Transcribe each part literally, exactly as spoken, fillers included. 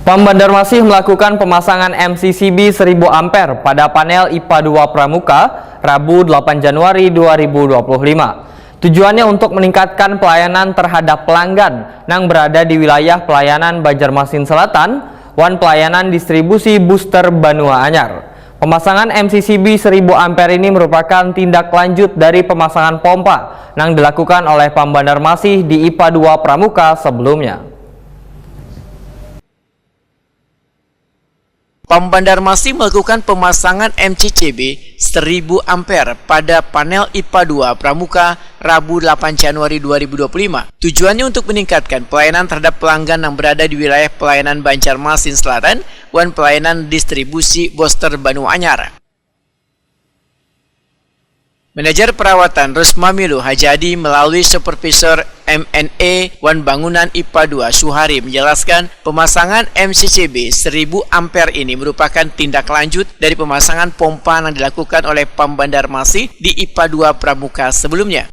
Pam Banjarmasin melakukan pemasangan M C C B seribu ampere pada panel I P A dua Pramuka, Rabu delapan Januari dua ribu dua puluh lima. Tujuannya untuk meningkatkan pelayanan terhadap pelanggan nang berada di wilayah pelayanan Banjarmasin Selatan wan pelayanan distribusi booster Banua Anyar. Pemasangan M C C B seribu ampere ini merupakan tindak lanjut dari pemasangan pompa nang dilakukan oleh Pam Banjarmasin di I P A dua Pramuka sebelumnya. Pam Banjarmasin melakukan pemasangan M C C B seribu ampere pada panel I P A dua Pramuka, Rabu delapan Januari dua ribu dua puluh lima. Tujuannya untuk meningkatkan pelayanan terhadap pelanggan yang berada di wilayah pelayanan Banjarmasin Selatan wan pelayanan distribusi booster Banua Anyar. Manajer Perawatan Rusma Milu Hajadi melalui Supervisor M N A wan Bangunan I P A dua Suhari menjelaskan, pemasangan M C C B seribu ampere ini merupakan tindak lanjut dari pemasangan pompa yang dilakukan oleh Pam Banjarmasin di I P A dua Pramuka sebelumnya.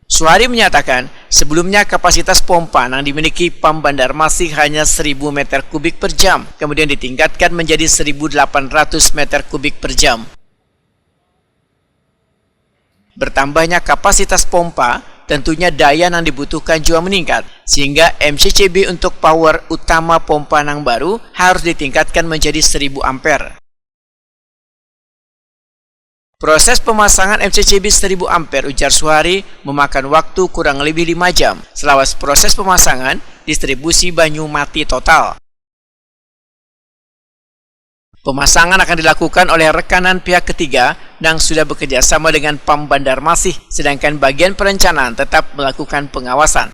Suhari menyatakan, sebelumnya kapasitas pompa yang dimiliki Pam Banjarmasin hanya seribu meter kubik per jam, kemudian ditingkatkan menjadi seribu delapan ratus meter kubik per jam. Bertambahnya kapasitas pompa, tentunya daya yang dibutuhkan juga meningkat, sehingga M C C B untuk power utama pompa yang baru harus ditingkatkan menjadi seribu ampere. Proses pemasangan M C C B seribu ampere, ujar Suhari, memakan waktu kurang lebih lima jam. Selawas proses pemasangan, distribusi banyu mati total. Pemasangan akan dilakukan oleh rekanan pihak ketiga yang sudah bekerja sama dengan Pam Banjarmasin, sedangkan bagian perencanaan tetap melakukan pengawasan.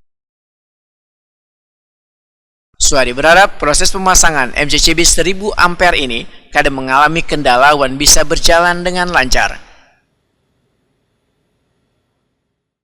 Suhari berharap proses pemasangan M C C B seribu ampere ini kada mengalami kendala wan bisa berjalan dengan lancar.